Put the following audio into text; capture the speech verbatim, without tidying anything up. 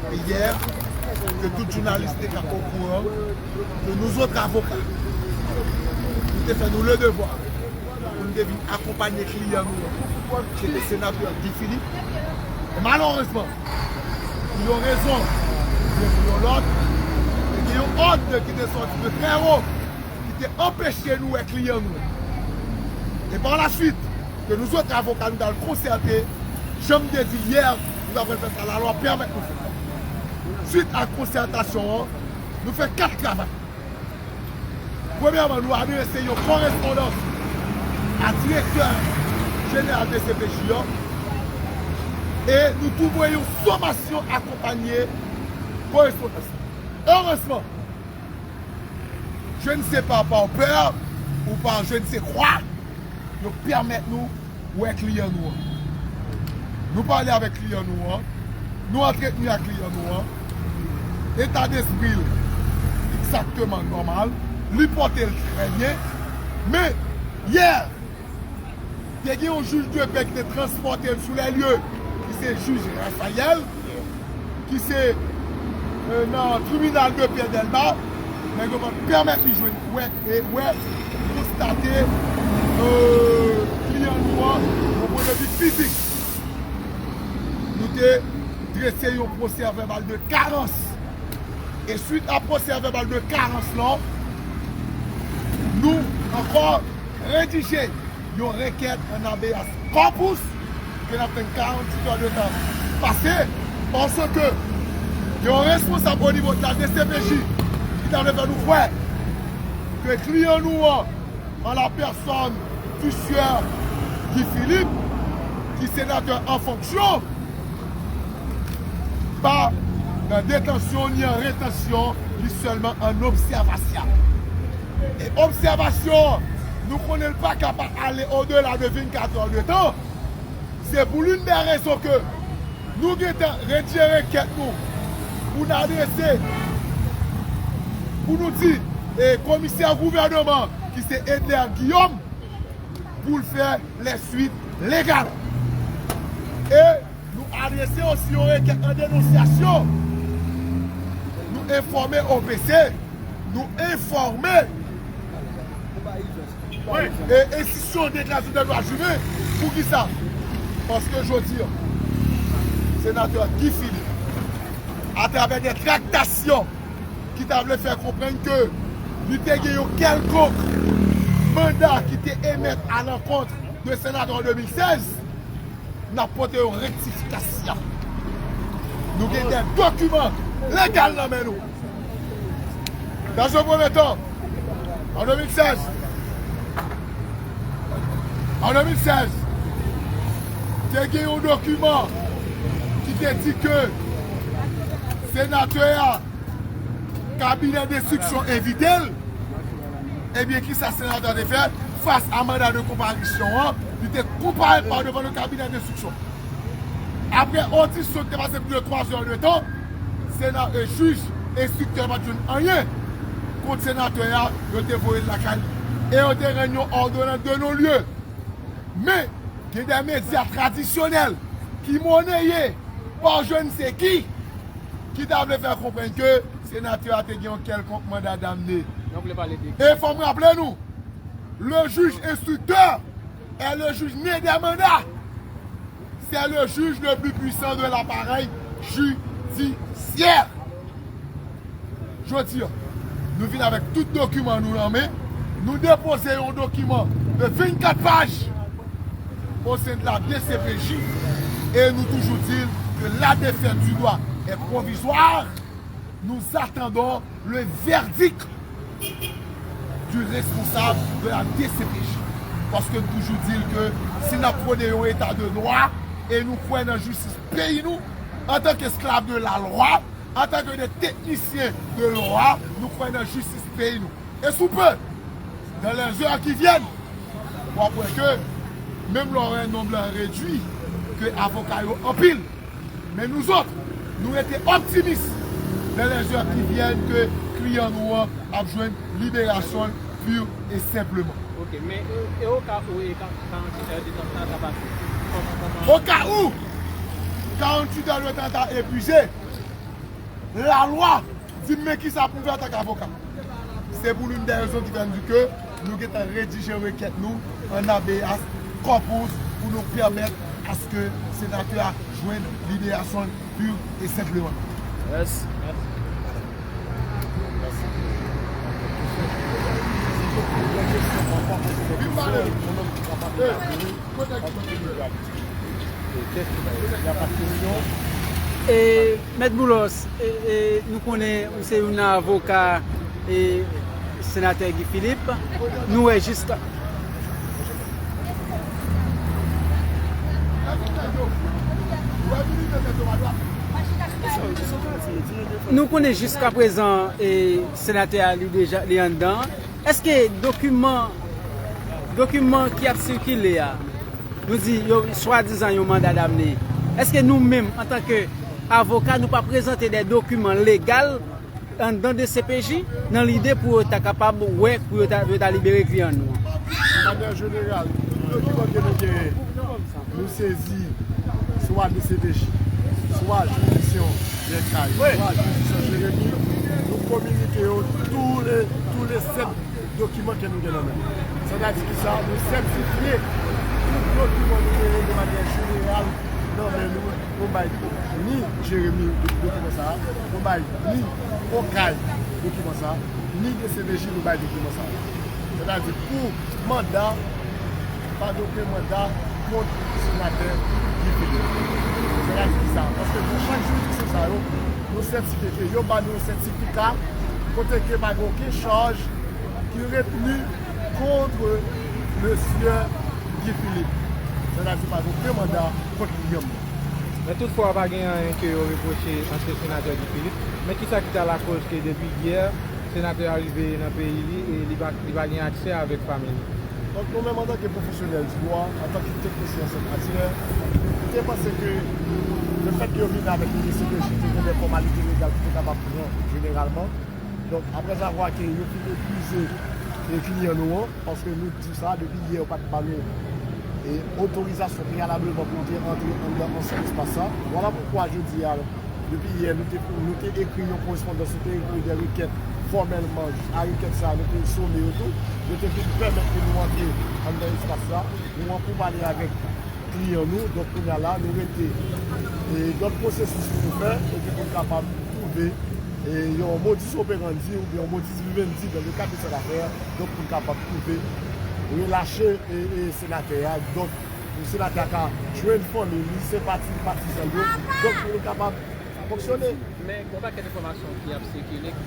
Yè, ke tout jounalis te ka okouran ke nou zòt avoka, nou te fè nou le devwa pou n te vin akonpaye kliyan nou an, ki te senatè Guy Philippe. E malerezman, pou yon rezon oubyen pou yon lòt, te gen yon òd ki te sòti de trè wo, ki te anpeche nou wè kliyan nou an. E pa la swit, ke nou zòt avoka nou t al konsète, jan m te di yè, nou t ap fè sa lalwa pèmèt nou fè. Swit a konsètasyon an, nou fè kat travay. Premyèman, nou adrese yon korespondans a direktè jeneral D C P J an e nou tou voye yon somasyon akonpaye korespondans la. Erezman, je ne sais pas, par peur ou par je ne sais quoi, yo pèmèt nou wè kliyan nou an. Nou pale avèk kliyan nou an, nou antreteni ak kliyan nou an, eta despri l egzakteman nòmal, li pote l trè byen, men yè, te gen yon jij de pè ki te transpòte l sou lè lye, ki se jij Raphaël, ki se, euh, nan tribinal de pè Dèlma, nèg yo pa t pèmèt li jwenn, wè, e wè, konstate, euh, kliyan nou an, yon pwoblematik fizik. Nou te drese yon pwosè vèbal de karans. E swit a pwosè vèbal de karans lan, nou ankò redije yon rekèt an habeas corpus ke n ap tann karanntuit è de tan pase, paske yon responsab o nivo de la D C P J ki ta vle fè nou kwè ke kliyan nou an, an la pèsòn du sieur Guy Philippe, ki senatè an fonksyon, pa nan detansyon ni an retansyon, li sèlman an obsèvasyon. E obsèvasyon, nou konnen l pa ka pa ale odela de vennkat è de tan. Se pou l'une des raisons ke nou gentan redije rekèt nou pou n adrese, pou nou di, e, komisè gouvènman ki se Edler Guillaume, pou l fè les suites légales. E nou adrese osi yon rekèt an denonsyasyon. Nou enfòme O P C, nou enfòme, e, enstitisyon de dwa imen. Poukisa? Paske jodi a, senatè Guy Philippe, atravè de traktasyon, ki ta vle fè konprann ke li te gen yon kèlkonk manda ki te emèt alankont de senatè an de mil sèz, n ap pote yon rektifikasyon. Nou gen de dokiman legal nan men nou. Dans un premier temps, an de mil sèz, an de mil sèz, te gen yon dokiman ki te di ke senatè a, kabinè denstriksyon envite l, ebyen, kisa senatè a te fè? Fas a manda de konparisyon an, li te konparèt pa devan le kabinè denstriksyon. Apre odisyon ki te pase plis de twa zè de tan, sena-, e, jij enstriktè pa t jwenn anyen kont senatè a, yo te voye l lakay li. E yo te rann yon òdonans de non-lye. Men, gen de medya tradisyonèl ki moneye pa je ne sais qui, ki ta vle fè konprann ke senatè a te gen yon kèlkonk manda damne. E fò m raple nou, le juge instructeur est le juge né des mandats. C'est le juge le plus puissant de l'appareil judiciaire. Jodi a, nou vin avèk tout dokiman nou nan men. Nou depoze yon dokiman de vennkat paj au sein de la D C P J, e nou toujou di l ke la défaite du droit est provisoire. Nous attendons le verdict du responsable de la D C P J. Paske nou toujou di l ke si n ap pwone yon eta de dwa e nou kwè nan jistis peyi nou, antanke esklav de la lwa, antanke de teknisyen de lwa, nou kwè nan jistis peyi nou. E sou pe, dans les heures qui viennent, w ap wè ke, menm lè w wè nonb lan redui, ke avoka yo anpil. Men nou zòt, nou rete optimis dans les heures qui viennent ke kliyan nou an ap jwenn liberasyon l pur et simplement. Ok, men, e, e o ka ou e ka, karanntuit è de tan sa ta pase? Kòman, kòman? O ka ou karanntuit è de tan ta epuize, Lalwa di m men kisa pou m fè antanke avoka. Se pou l'une des raisons ki fè n di ke nou gentan redije rekèt nou an habeas corpus pou nou pèmèt aske senatè a jwenn liberasyon l pur et simplement. Yes. Vin pale. Hey, kote ki... E, Mèt Boulos, e, e, nou konnen ou se youn nan avoka e, senatè Guy Philippe. Nou wè jiska Nou konnen jiska prezan e, senatè a li deja li anndan. Èske dokiman dokiman ki ap sikile a, nou di yo swadizan yon manda damne, èske nou menm antanke avoka nou pa prezante de dokiman legal anndan de C P J nan lide pou yo ta kapab wè pou yo ta, pou yo ta libere kliyan nou an? De manyè jeneral, tout dokiman ke nou genyen, nou sezi swa de C P J, swa jiridiksyon Lèkay, swa jiridiksyon Jeremi, nou kominike yo tou le, tou le sèt dokiman ke nou gen nan men nou. Sètadi ki sa, nou sètifye tout dokiman nou genyen de manyè jeneral nan men nou, nou bay ni Jeremi dokiman sa a, nou bay ni Okay dokiman sa a, ni de C P J nou bay dokiman sa a. Sètadi pou manda, pa gen okenn manda kont senatè Guy Philippe. Sètadi ki sa, paske pou chak jiridiksyon sa yo, nou sètifye ke yo ba nou yon sètifika kote ke pa gen okenn chaj ki retni kont mesye Guy Philippe. Sètadi pa gen okenn manda kont li menm. Men tout fwa pa gen anyen ke yo repwoche ansyen senatè Guy Philippe. Men kisa ki ta lakoz ke depi yè, senatè a rive nan peyi li e li pa, li pa gen aksè avèk fanmi li? Donk nou menm antanke pwofesyonèl di dwa, antanke teknisyen an sèt atire, nou te panse ke lefètke yo vini avèk yon D C P J te gen de fòmalite legal pou te kapab pran jeneralman. Donk, aprèzavwa ke yo fin epuize e kliyan nou an, paske nou di sa depi yè yo pa t ba nou e otorizasyon preyalableman pou nou te antre anndan ansyen espas sa. Vwala poukwa jodi a, depi yè nou te, nou te ekri yon korespondans, nou te ekri de rekèt fòmèlman a rekèt sa, nou te some yo tou, yo te vin pèmèt ke nou antre anndan espas sa, nou an pou pale avèk kliyan nou. Donk kounye a la, nou rete e dòt pwosesis pou nou fè, epi pou n kapab twouve e yon modus operandi oubyen yon modus vivendi dans le cadre de cette affaire, donk pou n kapab twouve relache e, e senatè a, donk pou senatè a ka jwenn fanmi li, senpati patizan yo, donk pou nou kapab fonksyone. Men gen yon pakèt enfòmasyon ki ap sikile ki